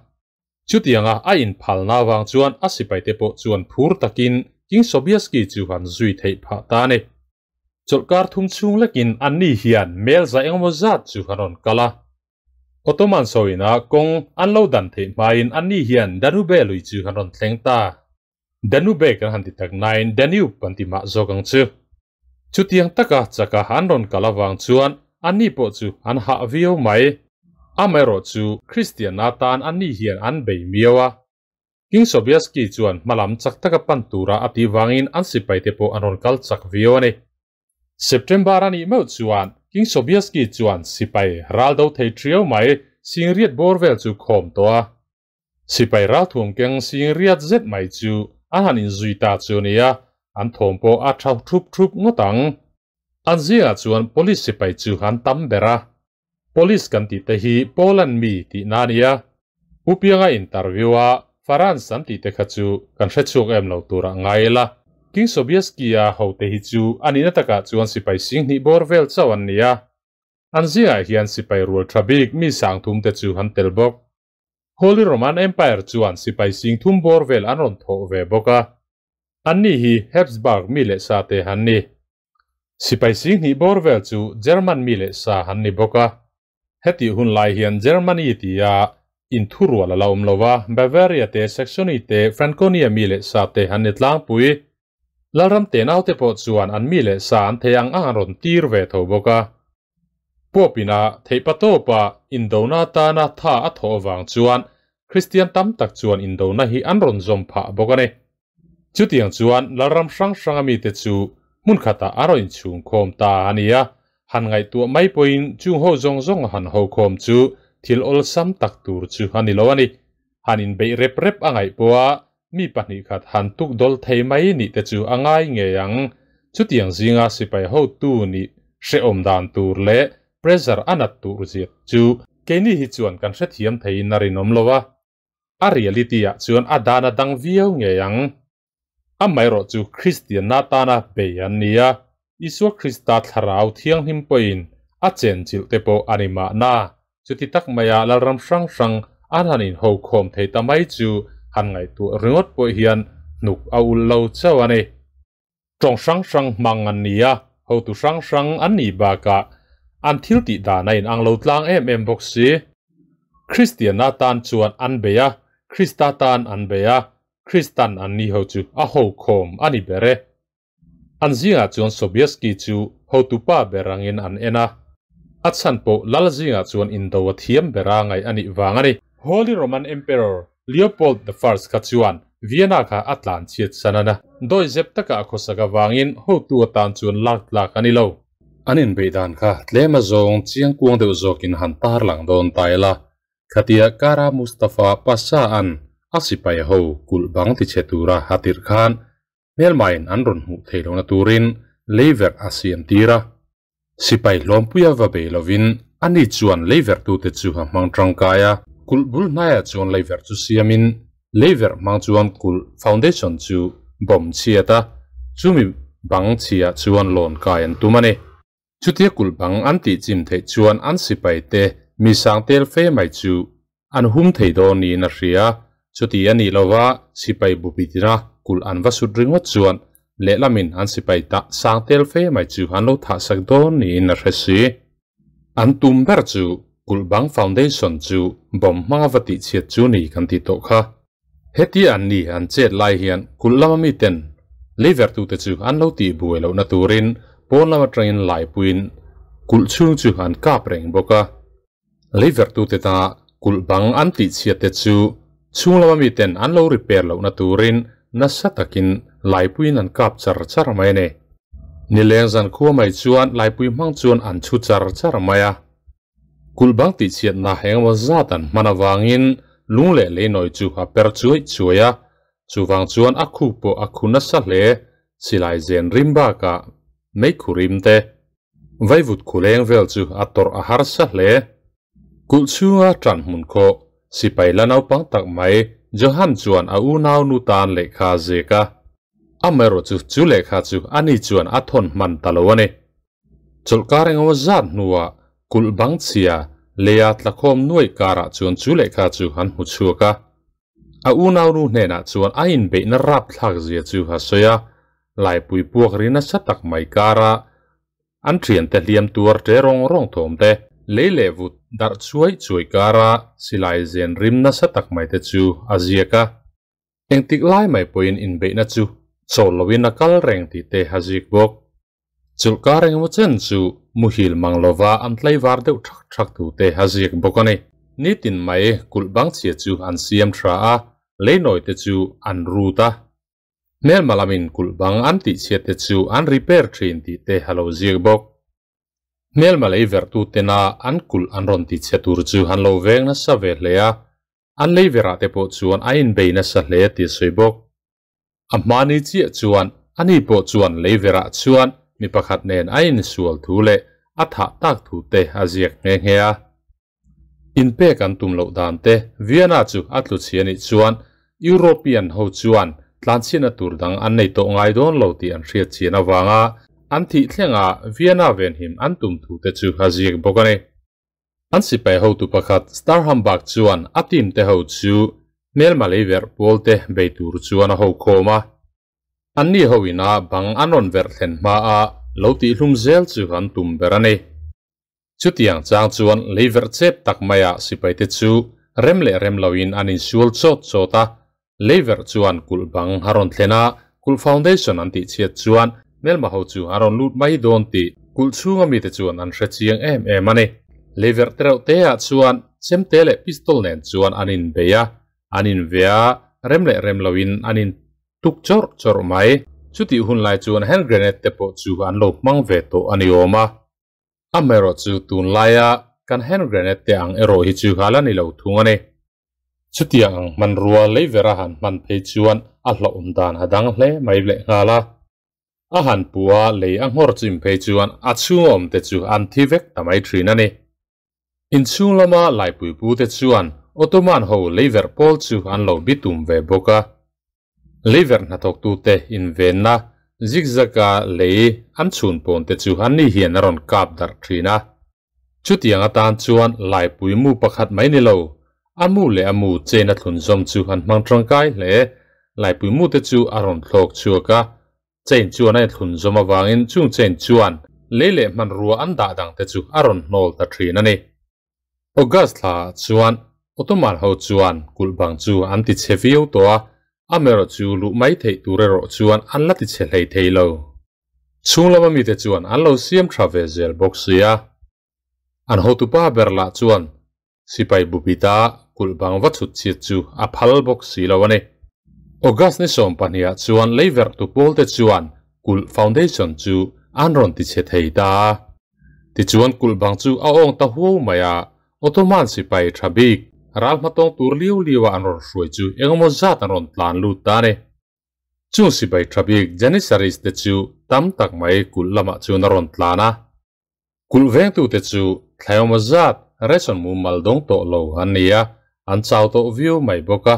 Chutianga a inphalna avang chuan a sipaite pawh chuan phur takin King Sobieski chu han zui theih phah ta a ni. Chawlhkar thum chhung lekin anni hian mel za engemaw zat chu an rawn kal a. Ottoman sawina kawng an lo dan theih hmain anni hian Danube lui chu an rawn thleng ta. Danube kan han ti tak nain Danube kan ti mah zawk ang chu. Chutiang taka chaka an rawn kal avang chuan anni pawh chu an hah viau mai. Amaherawh chu Kristian atan anni hian an bei miau a. King Sobieski chuan hmalam chak taka pan tura a tih vangin an sipaite pawh an rawn kal chak viau a ni. September a nih meuh chuan King Sobieski chuan sipai ral do thei thiau mai singriat bawr vel chu khawm tawh a. Sipai ralthuam keng singriat zet mai chu an han inzui ta chu a nia, an thawm pawh a tha thup thup ngawt ang. An zingah chuan police sipai chu an tam ber a. Police kan tih te hi Poland mi tihna a nia. Pu Pianga interview a Farans an tih te kha chu kan hre chhuak em lo turah ngai ila. King Sobieski-a hote hi chu a nihna takah chuan sipai singhnih bawr vel chauh an ni a. An zingah hian sipai rual tha bik mi sangthum te chu an tel bawk. Holy Roman Empire chuan sipai singthum bawr vel an rawn thawh ve bawk a. Anni hi Habsburg mi leh sa te an ni. Sipai singhnih bawr vel chu German mi leh sa an ni bawk a. Hetih hun lai hian Germany tia inthurual a la awm lo a, Bavaria te, Saxony te, Franconia mi leh sa te an ni tlangpui. Lalram tenaute pawh chuan an mi leh sa an thei ang ang an rawn tir ve tho bawk a. Pope-ina theihpatawpa indona atana tha a thawh avang chuan Kristian tam tak chuan indona hi an rawn zawm phah bawk a ni. Chutiang chuan lalram hrang hranga mite chu hmun khatah an rawn inchhung khawm ta a ni a, han ngaihtuah mai pawhin chung ho zawng zawng a han ho khawm chu thil awlsam tak tur chu a ni lo a ni. Han inbeih rep rep a ngaih pawha mi pahnih khat han tuk dawl thei mai nih te chu a ngai ngei ang. Chutiang zinga sipai hotu nih hrehawm dan tur leh pressure a nat tur ziat chu keini hi chuan kan hrethiam theiin a rinawm lo a. A reality ah chuan a dan a dang viau ngei ang. Amaherawh chu Kristianna tana bei an ni a, Isua Krista thlarau thianghlim pawhin a chenchilh te pawh a ni mahna. Chuti tak maia lalram hrang hrang an han inho khawm thei ta mai chu han ngaihtuah ringawt pawh hian hnuk a ulh lo chauh a ni. Tawng hrang hrang hmang an ni a, hotu hrang hrang an nih bakah an thil tih dan a inang lo tlang em em bawk si. Kristiana tan chuan an bei a, Krista tan an bei a, Kristan an ni ho chu a ho khawm a ni ber e. An zingah chuan Sobieski chu hotupa ber angin an en a, a chhan pawh lal zingah chuan indo a thiam bera ngaih a nih vang a ni. Holy Roman Emperor Leopold the First kha chuan Vienna kha a tlan chhiat san a na. Dawi zep taka a khawsak avangin hotu atan chuan lak tlak a ni lo. An inbeih dan kha tlem a zawng chiang kuang deuh zawkin han tar lang dawn ta ila, khatia Kara Mustafa Pasha an a sipai ho kulh bang tichhe tura a tirh khan hmelmain an rawn hmuh theih lohna turin leiverh a siam tir a. Sipai hlawmpuia va bei lovin ani chuan leiverhtute chu a hmang tangkai a. Kulh bul hnaiah chuan leiverh chu siamin leiverh hmang chuan kulh foundation chu bawm chhiat a, chumi bang chhiah chuan lawn kai an tum a ni. Chutia kulh bang an tih chim theih chuan an sipaite mi sang tel fe mai chu an hum thei dawn niin a hria. Chuti a nih lova sipai bupitina kulh an va sut ringawt chuan Lehlamin an sipai tah sang tel fe mai chu an lo thahsak dawn niin a hre si. An tum ber chu Kulh Bang Foundation chu bomb hmanga va tihchhiat chu ni kan tih tawh kha. Heti an ni an chet lai hian kulh lama miten leivertute chu an lo tih buai lohna turin pawn lam atangin laipuiin kulh chhung chu an kap reng bawk a. Leivertute ta kulh bang an tihchhiat te chu Chhung lama miten an lo repair lohna turin nasa takin laipuiin an kap char char mai a ni. Nileng zan khua mai chuan laipui hmang chuan an chhu char char mai a. Kulh bang tihchhiatna engemaw zat an hman avangin lung leh leinawi chu a per chuai chuai a, chuvang chuan a khup pawh a khu nasa hle, silai zen rim bakah meikhu rim te, vaivut khu leng vel chu a tawrh a harsa hle. Kulh chhunga tan hmun khawh sipai la naupang tak mai Johan chuan a unau nu tan lehkha a zek a, amaherawhchu chu lehkha chu ani chuan a thawn hman ta lo a ni. Chawlhkar engemaw zat hnuah kulh bang chhia leia tlakhawm nuaih karah chuan chu lehkha chu an hmu chhuak a. A unaunu hnenah chuan a inbeihna rapthlak zia chu a sawi a, laipui puak ri nasa tak mai kara an thiante hliam tuar ṭe rawng rawng thawm te, lei leh vut darh chuai chuai kara silai zen rim nasa tak mai te chu a ziak a. Engtik lai mai pawhin inbeihna chu chawl loin a kal reng tih te a zik bawk. Chulhkar engemaw chen chu muhil mang lova an tlaivar deuh thak thak thu te a ziak bawk a ni. Nitin mai kulh bang chhia chu an siam tha a, leinawi te chu an rut a. Hmelma lamin kulh bang an tih chhiat te chu an repair thin tih te a lo ziak bawk. Hmelma lei verhtu tena an kulh an rawn ti chhe tur chu an lo veng nasa ve hle a, an lei verah te pawh chuan a inbei nasa hle tih a sawi bawk. A hmani chiah chuan ani pawh chuan lei verah chuan mi pakhat nen a insual thu leh a thah tak thu te a ziak nghe nghe a. Inpek an tum loh dan te Vienna chu a tlu chhi a nih chuan European ho chuan tlanchhiatna tur dang an nei tawh ngai dawn lo tih an hriat chian avanga an thih thlenga Vienna venhim an tum thu te chu a ziak bawk a ni. An sipai hotu pakhat Starhambach chuan a team te ho chu hmelma lei verh pawl te bei tur chuan a ho khawm a. Anni ho ina bang an rawn verh thlen hma a lo tihhlum zel chu an tum ber a ni. Chutiang chang chuan lei verh chep tak maia sipaite chu rem leh rem loin an insual chawt chawt a, lei verh chuan kulh bang a rawn thlen a, kulh foundation an tihchhiat chuan hmelma ho chu a rawn lut mai dawn tih kulh chhunga mite chuan an hre chiang em em a ni. Lei verh tereuh te ah chuan chemte leh pistol nen chuan an inbei a, an inve a, rem leh rem loin an in tuk chawrh chawrh mai. Chutih hun lai chuan hand grenade te pawh chu an lo hmang ve tawh a ni awm a. Amaherawh chu tunlaia kan hand grenade te ang erawh hi chu a la ni lo thung a ni. Chutiang ang hmanrua leiver a han hman phei chuan a hlauhawm dan a dang hle mai lehnghal a. A han pu a lei a nghawr chim phei chuan a chhung awm te chu an thi vek ta mai thin a ni. Inchhung lama laipui pu te chuan Ottoman ho leiverh pawl chu an lo bitum ve bawk a. Leiverh hnathawktute invenna zigzag-a lei an chhun pawnte chu anni hian a rawn kap darh thin a. Chutiang atan chuan laipui mu pakhat mai ni lo, a mu leh a mu chain a thlun zawm chu an hmang tangkai hle. Laipui mute chu a rawn thlawk chhuak a, chain chuan a inthlun zawm avangin chung chain chuan lei leh hmanrua an dah dangte chu a rawn hnawl ta thin a ni. August thla chuan Ottoman ho chuan kulh bang chu an ti chhe viau tawh a, amaherawh chu luh mai theih tur erawh chuan an la ti chhe hlei thei lo. Chhung lama mite chuan an lo siam tha ve zel bawk sia. An hotupa ber lah chuan sipai bupita kulh bang va chhut chhiat chu a phal bawk si lo a ni. August ni 12 ah chuan leiverhtu pawlte chuan kulh foundation chu an rawn ti chhe thei ta a. Tichuan kulh bang chu a awng ta huau mai a, Ottoman sipai tha bik ral hmatawng tur liu liu a an rawn hruai chu engemaw zat an rawn tlan lut ta a ni. Chung sipai tha bik Janissaries te chu tam tak mai kulh lamah chuan a rawn tlan a. Kulh vengtute chu thlaiawma zat ration mumal dawng tawh lo an ni a, an chau tawh viau mai bawk a,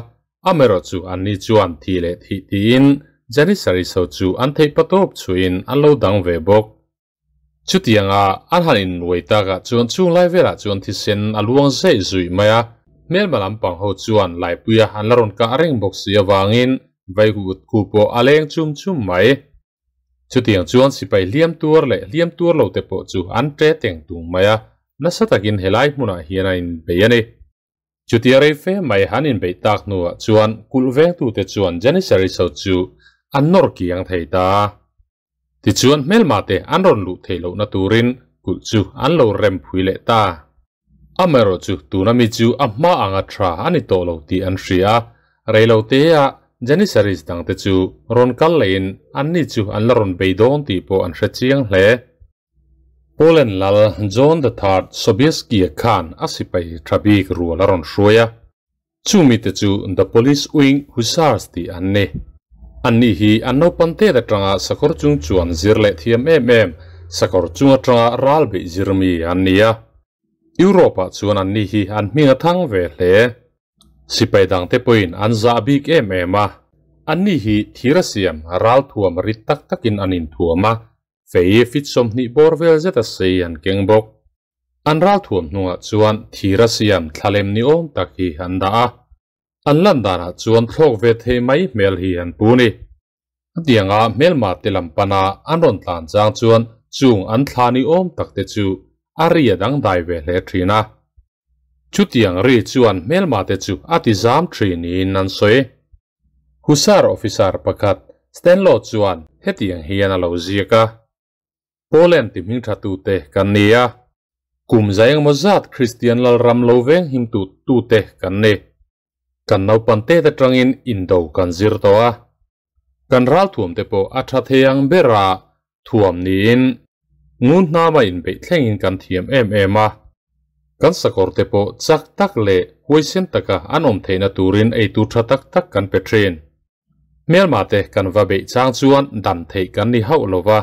amaherawh chu anni chuan thih leh thih tiin Janissaries ho chu an theih patawp chhuihin an lo dang ve bawk. Chutianga an han innuai takah chuan chung lai velah chuan thisen a luang zeih zuih mai a, hmelma lampang ho chuan Laipuia an la rawn kah reng bawk si avangin Vaihut khu pawh a leng chum chum mai. Chutiang chuan sipai hliam tuar leh hliam tuar lo te pawh chu an ṭe teng tung mai a, nasa takin helai hmunah hian a inbei a ni. Chutia rei fe mai han inbeih tak hnuah chuan kulh vengtute chuan Janissaries ho chu an nawr kiang thei ta. Tichuan hmelma te an rawn luh theih lohna turin kulh chu an lo rem phui leh ta. Amaherawhchu tuna mi chu a hma anga tha a ni tawh lo tih an hria a, reilotea Janissaries dangte chu rawn kal lehin anni chu an la rawn bei dawn tih pawh an hre chiang hle. Poland lal John the Third Sobieski-a khan a sipai tha bik rual a rawn hruai a, chumi te chu The Polish Wing Hussars tih an ni. Anni hi an naupang tet atanga sakawr chung chuan zir leh thiam em em, sakawr chung atanga ral beih zir mi an ni a. Europe-ah chuan anni hi an hming a thang ve hle. Sipai dangte pawhin an zah bik em em a, anni hi thir a siam ral thuam rit tak takin an inthuam a, fei fit 20 bawr vel zeta sei an keng bawk. An ral thuam hnungah chuan thir a siam thlalem ni awm tak hi an dah a, an lan danah chuan thlawk ve thei mai hmel hi an pu ni. Hetianga hmelma te lam pana an rawn tlan chang chuan chung an thla ni awm tak te chu a ri a dangdai ve hle thin a. Chutiang ri chuan hmelma te chu a ti zam thin niin an sawi. Hussar officer pakhat Stanlaw chuan hetiang hian a lo ziak a, Poland ti hmingtha tute kan ni a, kum za engemaw zat Kristian lalram lo veng him tu tute kan ni. Kan naupan tet atangin indo kan zir tawh a, kan ralthuam te pawh a tha thei ang bera thuam niin ngun hnama inbeih thlengin kan thiam em em a. Kan sakawr te pawh chak tak leh huaisen taka an awm theihna turin eitur tha tak tak kan pe thin. Hmelma te kan va beih chang chuan dan theih kan ni hauh lo va.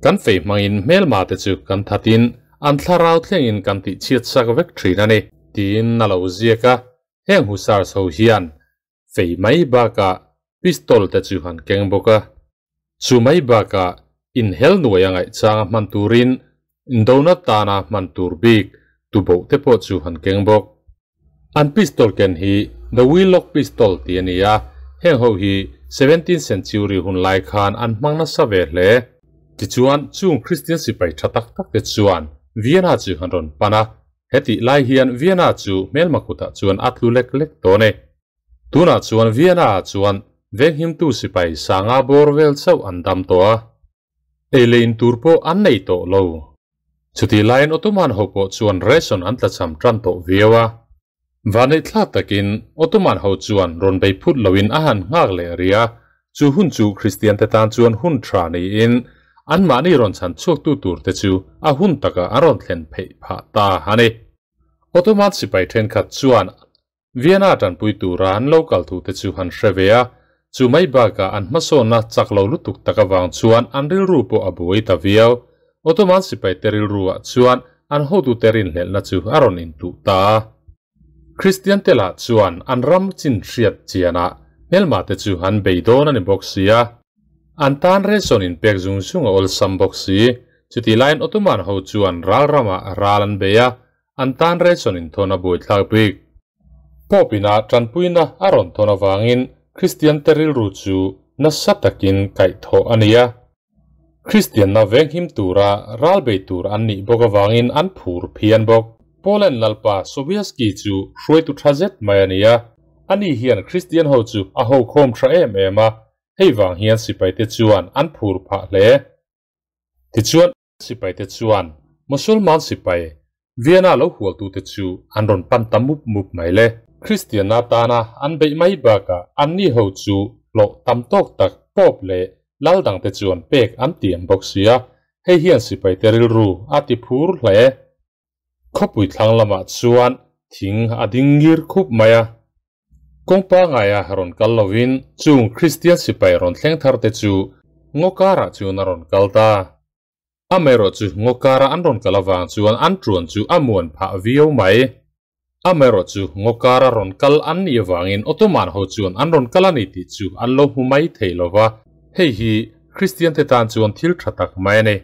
Kan fei hmangin hmelma te chu kan thatin an thlarau thlengin kan tih chhiat sak vek thin a ni. Tiin a lo ziak a, heng hussars ho hian fei mai bakah pistol te chu han keng bawk a. Chu mai bakah inhel nuai a ngaihchanga hman turin indona tana hman tur bik tuboh te pawh chu han keng bawk. An pistol ken hi The Wheelock Pistol tih a ni a, heng ho hi seventeenth century hun lai khan an hmang nasa ve hle. Tichuan, chung Kristian sipai tha tak tak te chuan Vienna chu han rawn pan a, hetih lai hian Vienna chu hmelma kutah chuan a tlu lek lek dawn e. Tunah chuan Vienna ah chuan venghimtu sipai sanga bawr vel chauh an dam tawh a, ei leh in tur pawh an nei tawh lo. Chutih laiin Ottoman ho pawh chuan ration an tlachham tan tawh viau a. Vanneih thlak takin Ottoman ho chuan rawn bei phut loin a han nghak leh rih a, chu hun chu Kristian te tan chuan hun tha niin anmahni rawn chhan chhuaktu tur te chu a hun takah an rawn thlen pheih phah ta a ni. Ottoman sipai thenkhat chuan Vienna tanpui tura an lo kal thu te chu han hre ve a, chu mai bakah an hmasawnna chak lo lutuk tak avang chuan an rilru pawh a buai ta viau. Ottoman sipaite rilruah chuan an hotute rinhlelhna chu a rawn intuh ta a. Kristian te lah chuan an ram chin hriat chianah hmelma te chu an bei dawn a ni bawk si a. An tan ration inpek zung zung a awlsam bawk si. Chutih laiin Ottoman ho chuan ral ramah ral an bei a, an tan ration inthawn a buaithlak bik. Pope ina tanpuina a rawn thawn avangin Kristian te rilru chu nasa takin kaihthawh a ni a. Kristianna venghim tura ral bei tur an nih bawk avangin an phur phian bawk. Poland lalpa Sobieski chu hruaitu tha zet mai a ni a, ani hian Kristian ho chu a ho khawm tha em em a, hei vang hian sipaite chuan an phur phah hle. Tichuan, Sipaite chuan Mosolman sipai Vienna lo hualtute chu an rawn pan ta mup mup mai le. Kristianna tana an beih mai bakah anni ho chu hlawh tam tawk tak Pope leh lal dangte chuan pek an tiam bawk sia, hei hian sipaite rilru a ti phur hle. Khawpui thlang lamah chuan thing a ding ngir khup mai a. Kawng pangaia rawn kal lovin chung Kristian sipai rawn thleng thar te chu ngaw karah chuan a rawn kal ta. Amaherawhchu ngaw kara an rawn kal avang chuan an tuan chu a muan phah viau mai. Amaherawhchu ngaw kara rawn kal an nih avangin Ottoman ho chuan an rawn kal a ni tih chu an lo hmu mai thei lo va, hei hi Kristian te tan chuan thil tha tak mai a ni.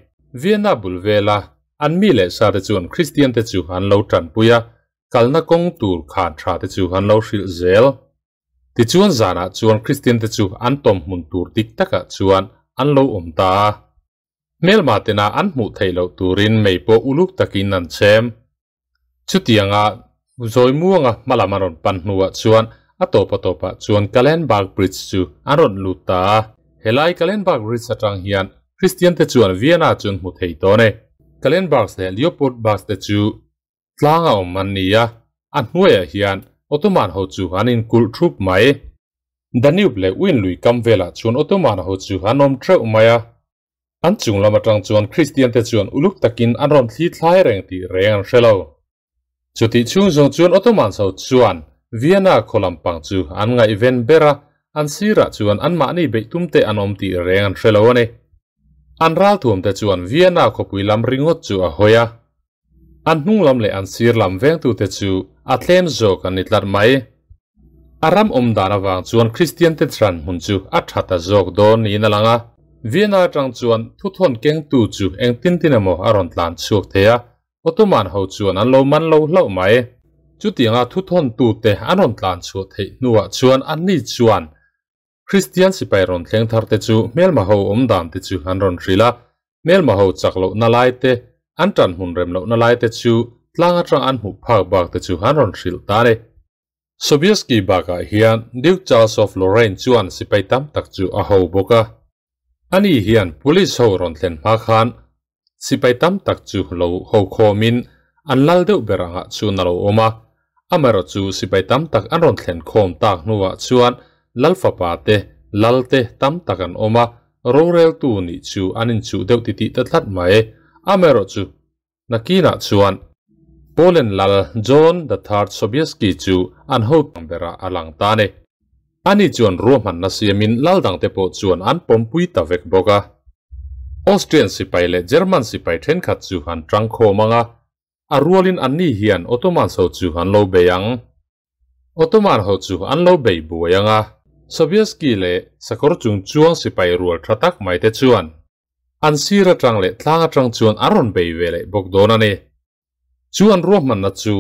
Vienna bul vela an mi leh sa te chuan Kristian te chu an lo tanpui a, Kalna kawng tur khan tha te chu an lo hrilh zel. Tichuan zanah chuan Kristian te chu an tawm hmun tur dik takah chuan an lo awm ta a. Hmelma tena an hmuh theih loh turin mei pawh uluk takin an chhem. Chutianga zawi muanga hmalam an rawn pan hnuah chuan a tawpa tawpah chuan Kalenberg Bridge chu an rawn lut ta a. Helai Kalenberg Bridge atang hian Kristian te chuan Vienna chu an hmu thei dawn e. Kalenbergs leh Leopoldbergs te chu. Tlanga awm an ni a, a hnuaiah hian Ottoman ho chu an inkulh thup mai. Danube leh Wien lui kam velah chuan Ottoman ho chu an awm theuh mai a. An chung lam atang chuan Kristian te chuan uluk takin an rawn thli thlai reng tih reng an hre lo. Chutih chhung zawng chuan Ottomans ho chuan Vienna khaw lampang chu an ngaihven ber a, an sirah chuan anmahni beih tum te an awm tih reng an hre lo a ni. An ralthuam te chuan Vienna khawpui lam ringawt chu a hawi a. An hnung lam leh an sir lam vengtute chu a tlem zawk an ni tlat mai. A ram awm dan avang chuan Kristian te thran hmun chu a tha ta zawk dawn niin a lang a. Vienna atang chuan thuthawn kengtu chu engtin tin emaw a rawn tlan chhuak thei a, Ottoman ho chuan an lo man lo hlauh mai. Chutianga thuthawn tute an rawn tlan chhuah theih hnuah chuan anni chuan Kristian sipai rawn thleng thar te chu hmelma ho awm dan te chu an rawn hrilh a, hmelma ho chak lohna lai te, an tan hmun rem lohna lai te chu tlang atang an hmuh phak bak te chu an rawn hrilh ta a ni. Sobieski bakah hian Duke Charles of Lorraine chuan sipai tam tak chu a ho bawk a. Ani hian police ho rawn thlen hma khan sipai tam tak chu lo ho khawmin an lal deuh ber angah chuan a lo awm a. Amaherawhchu sipai tam tak an rawn thlen khawm tak hnuah chuan lal fapa te, lal te tam tak an awm a, roreltu nih chu an inchuh deuh titih ta tlat mai. Amaherawhchu Nakinah chuan Poland lal John the Third Sobieski chu an hotu berah a lang ta a ni. Ani chuan ruahmanna siamin lal dangte pawh chuan an pawmpui ta vek bawk a. Austrian sipai leh German sipai thenkhat chu an tangkhawm ang a, a rualin anni hian Ottomans ho chu an lo bei ang. Ottoman ho chu an lo bei buai ang a, Sobieski leh sakawr chung chuang sipai rual tha tak mai te chuan An sir atang leh tlang atang chuan an rawn bei ve leh bawk dawn a ni. Chu an ruahmanna chu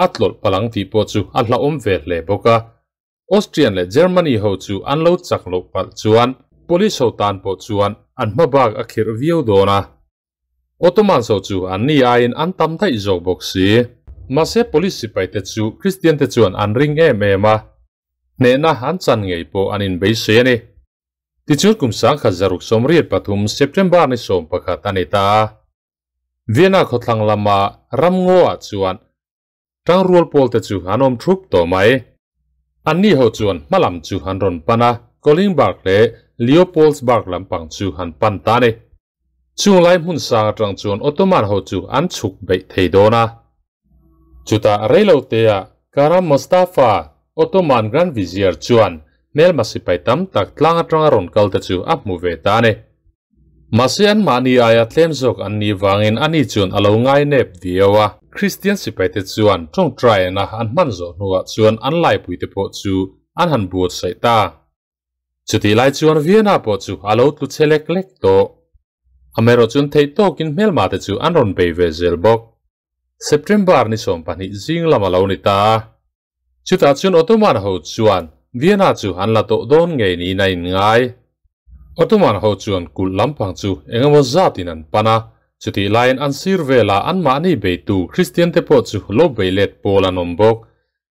a tlawlh palang tih pawh chu a hlauhawm ve hle bawk a. Austrian leh Germany ho chu an lo chak loh palh chuan Police ho tan pawh chuan an hma bak a khirh viau dawn a. Ottomans ho chu an ni aiin an tam daih zawk bawk si. Mahse Police sipaite chu Kristian te chuan an ring em em a, hnehna an chan ngei pawh an inbeisei a ni. Tichuan kum 1683 September ni 11 a ni ta a. Vienna khawthlang lama ramngaw-ah chuan tangrual pawlte chu an awm thup tawh mai. Anni ho chuan hmalam chu an rawn pan a, Kollingberg leh Leopoldsberg lampang chu an pan ta a ni. Chung lai hmun sang atang chuan Ottoman ho chu an chhuk beih thei dawn a. Chutah reiloteah Kara Mustafa, Ottoman Grand Vizier chuan hmelma sipai tam tak tlang atanga rawn kal te chu a hmu ve ta a ni. Mahse anmahni aia tlem zawk an nih vangin ani chuan a lo ngai nep viau a. Kristian sipaite chuan tawngtaina an hman zawh hnuah chuan an laipuite pawh chu an han buatsaih ta. Chutih lai chuan Vienna pawh chu a lo tlu che lek lek tawh. Amaherawhchuan theih tawkin hmelma te chu an rawn bei ve zel bawk. September ni 20 zing lam a lo ni ta a. Chutah chuan Ottoman ho chuan Vienna chu an la tawh dawn ngei niin a inngai. Ottoman ho chuan kulh lampang chu engemaw zatin an pan a, chutih laiin an sir vela anmahni beitu Kristian te pawh chu lo bei let pawl an awm bawk.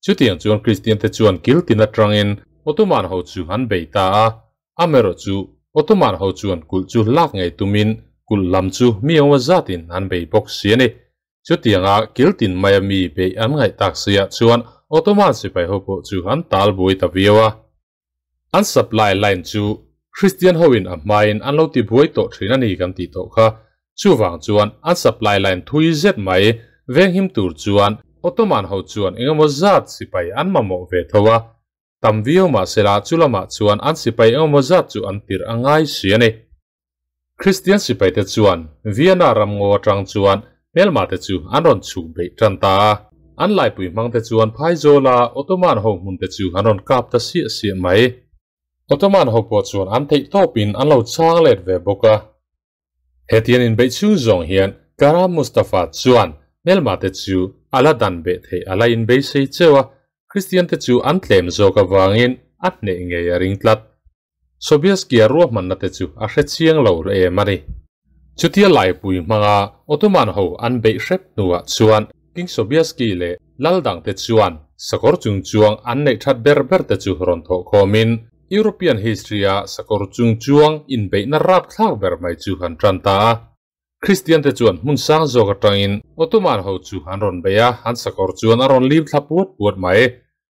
Chutiang chuan Kristiante chuan kil tin atangin Ottoman ho chu an bei ta a, amaherawh chu Ottoman ho chuan kulh chu lak ngei tumin kulh lam chu mi engemaw zatin an bei bawk si a ni. Chutianga kil tin maia mi beih an ngaih tak siah chuan Ottoman sipai ho pawh chu an tal buai ta viau a. An supply line chu Kristian hoin a hmain an lo ti buai tawh thin a ni kan tih tawh kha. Chuvang chuan an supply line thui zet mai venghim tur chuan Ottoman ho chuan engemaw zat sipai an mamawh ve tho a. Tam viau mahsela chu lamah chuan an sipai engemaw zat chu an tirh a ngai si a ni. Kristian sipaite chuan Vienna ramngaw atang chuan hmelmate chu an rawn chhuk beih tan ta a. An laipui hmangte chuan phaizawla Ottoman ho hmunte chu an rawn kap ta siah siah mai. Ottoman ho pawh chuan an theih tawpin an lo chang let ve bawk a. Hetiang inbeih chhung zawng hian Kara Mustafa chuan hmelmate chu a la dan beh theih a la inbeisei cheu a, Kristiante chu an tlem zawk avangin a hneh ngei a ring tlat. Sobieski-a ruahmanna te chu a hre chiang lo em a ni. Chutia laipui hmanga Ottoman ho an beih hrep hnuah chuan King Sobieski leh lal dangte chuan sakawr chungchuang an neih that ber ber te chu rawn thawh khawmin European history-a sakawr chungchuang inbeihna rapthlak ber mai chu han tan ta a. Kristian te chuan hmun sang zawk atangin Ottoman ho chu an rawn bei a, an sakawr chuan a rawn lim thla puat puat mai.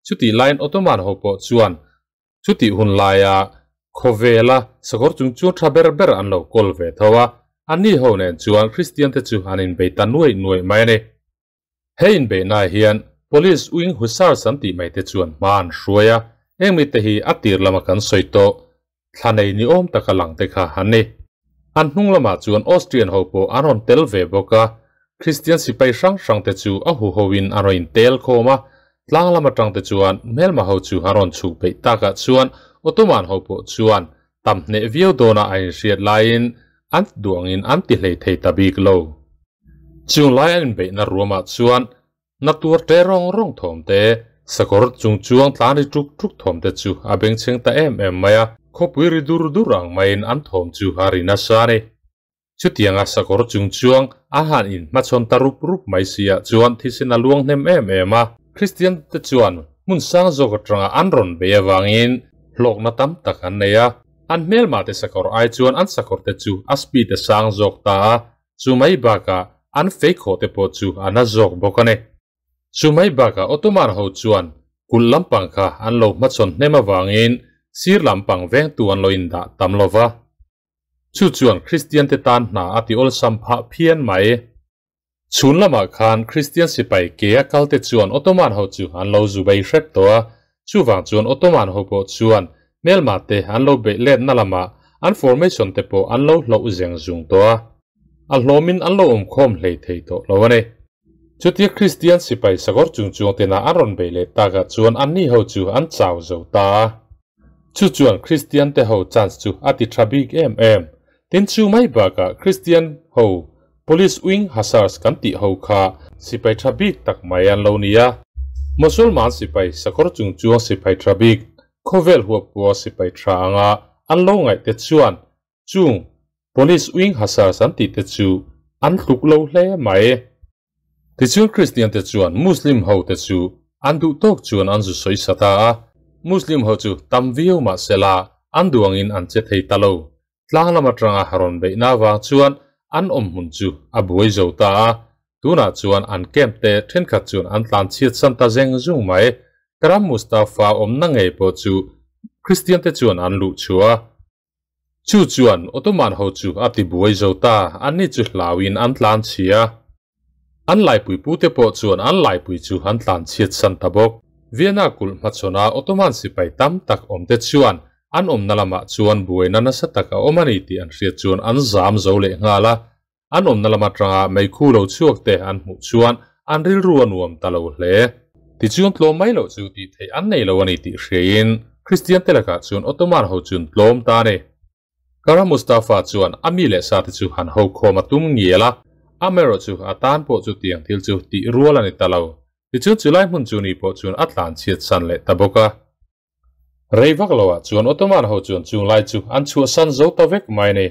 Chutih laiin Ottoman ho pawh chuan chutih hun laia khawvela sakawr chung chuan tha ber ber an lo kawl ve tho a, anni ho nen chuan Kristian te chu an inbei ta nuaih nuaih mai a ni. He inbeihnaah hian Police Wing Hussars an tih mai te chuan hma an hruai a, heng mite hi a tir lama kan sawi tawh thla nei ni awm taka lang te kha an ni. An hnung lamah chuan Austrian ho pawh an rawn tel ve bawk a, Kristian sipai hrang hrang te chu a huho in an rawn intel khawm a, tlang lam atang te chuan hmelma ho chu an rawn chhuk peih takah chuan Ottoman ho pawh chuan tam hneh viau dawna a inhriat laiin an duangin an ti hlei thei ta bik lo. Chung lai an inbeihna ruamah chuan na tuar te rawng rawng thawm te, sakawr chung chuang tlan ri tuk tuk thawm te chu a bengchheng ta em em mai a, khawpui ri dur dur ang maiin an thawm chu a ri nasa a ni. Chutianga sakawr chung chuang a han inhmachhawn ta rup rup mai si ah chuan thisen a luang hnem em em a. Kristian te chuan hmun sang zawk atanga an rawn bei avangin hlawkna tam tak an nei a, an hmelmah te sakawr ai chuan an sakawr te chu a speed a sang zawk ta a, chu mai bakah an fei khawh te pawh chu a na zawk bawk a ni. Chu mai bakah Ottoman ho chuan kulh lampang kha an lo hmachhawn hnem avangin sir lampang vengtu an lo indah tam lo va. Chu chuan Kristian te tan hna a ti awlsam phah phian mai. Chhun lamah khan Kristian sipai ke a kal te chuan Ottoman ho chu an lo zu bei hrep tawh a, chuvang chuan Ottoman ho pawh chuan hmelma te an lo beih letna lamah an formation te pawh an lo hloh zeng zung tawh a, a hlawmin an lo awmkhawm hlei thei tawh lo a ni. Chutia Kristian sipai sakawr chung chuang tena an rawn beih leh takah chuan anni ho chu an chau zo ta a. Chu chuan Kristian te ho chance chu a ti tha bik em em. Tin chu mai bakah Kristian ho Police Wing Hussars kan tih ho kha sipai tha bik tak mai an lo ni a. Mosolman sipai sakawr chung chuang sipai tha bik khawvel huappua sipai tha anga an lo ngaih te chuan Chung Police Wing Hussars an tih te chu an hluk lo hle mai. Tichuan Kristian te chuan Muslim ho te chu an duh tawk chuan an zu sawi sa ta a, Muslim ho chu tam viau mah sela an duh angin an che thei ta lo. Tlang lam atanga rawn beihna avang chuan an awm hmun chu a buai zo ta a, tunah chuan an camp te thenkhat chuan an tlan chhiat san ta zeng zung mai. Karam Mustafa awmna ngei pawh chu Kristian te chuan an luh chhuah a. Chu chuan Ottoman ho chu a ti buai zo ta, anni chu hlauin an tlan chhia. An laipui pute pawh chuan an laipui chu an tlan chhiat san ta bawk. Vienna kulh hmachhawn a Ottoman sipai tam tak awmte chuan an awmna lamah chuan buaina nasa tak a awm a ni tih an hriat chuan an zam zo leh nghal a. An awmna lam atanga meikhu lo chhuak te an hmuh chuan an rilru a nuam ta lo hle. Tichuan tlawm mai loh chu tih theih an nei lo a ni tih hriain Kristian te lakah chuan Ottoman ho chun tlawm ta a ni. Kara Mustafa chuan a mi leh sa te chu han ho khawm a tum ngial a, amaherawh chu a tan pawh chu tiang thil chu tih rual a ni ta lo. Tichuan chulai hmun chu ni pawh chuan a tlan chhiat san leh ta bawk a. Rei vak loah chuan Ottoman ho chuan chung lai chu an chhuahsan zo ta vek mai a ni.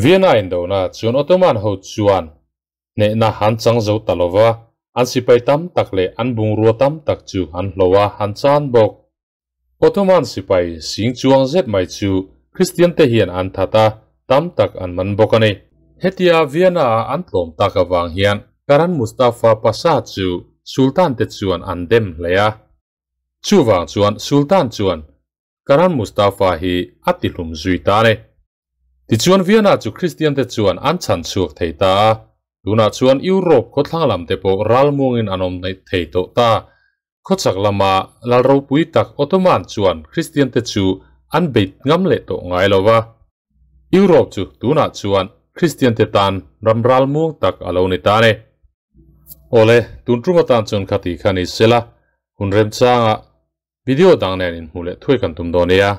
Vienna indona chuan Ottoman ho chuan hnehna han chang zo ta lova, an sipai tam tak leh an bungrua tam tak chu an hlo a, an chan bawk. Ottoman sipai sing chuang zet mai chu Kristian te hian an that a, tam tak an man bawk a ni. Hetia Vienna-a an tlawm tak avang hian Karan Mustafa Pasha chu Sultan te chuan an dem hle a. Chuvang chuan Sultan chuan Karan Mustafa hi a tihlum zui ta a ni. Tichuan Vienna chu Kristian te chuan an chhan chhuak thei ta a, tunah chuan Europe khawthlang lam te pawh ralmuangin an awm thei tawh ta. Khawchhak lama lal ropui tak Ottoman chuan Kristian te chu an beit ngam leh tawh ngai lo va. Europe chu tunah chuan Kristian te tan ram ralmuang tak a lo ni ta a ni. Awle, tun tum atan chuan kha tih kha ni sela, hun remchanga video dang nen inhmuh leh thuai kan tum dawn nia.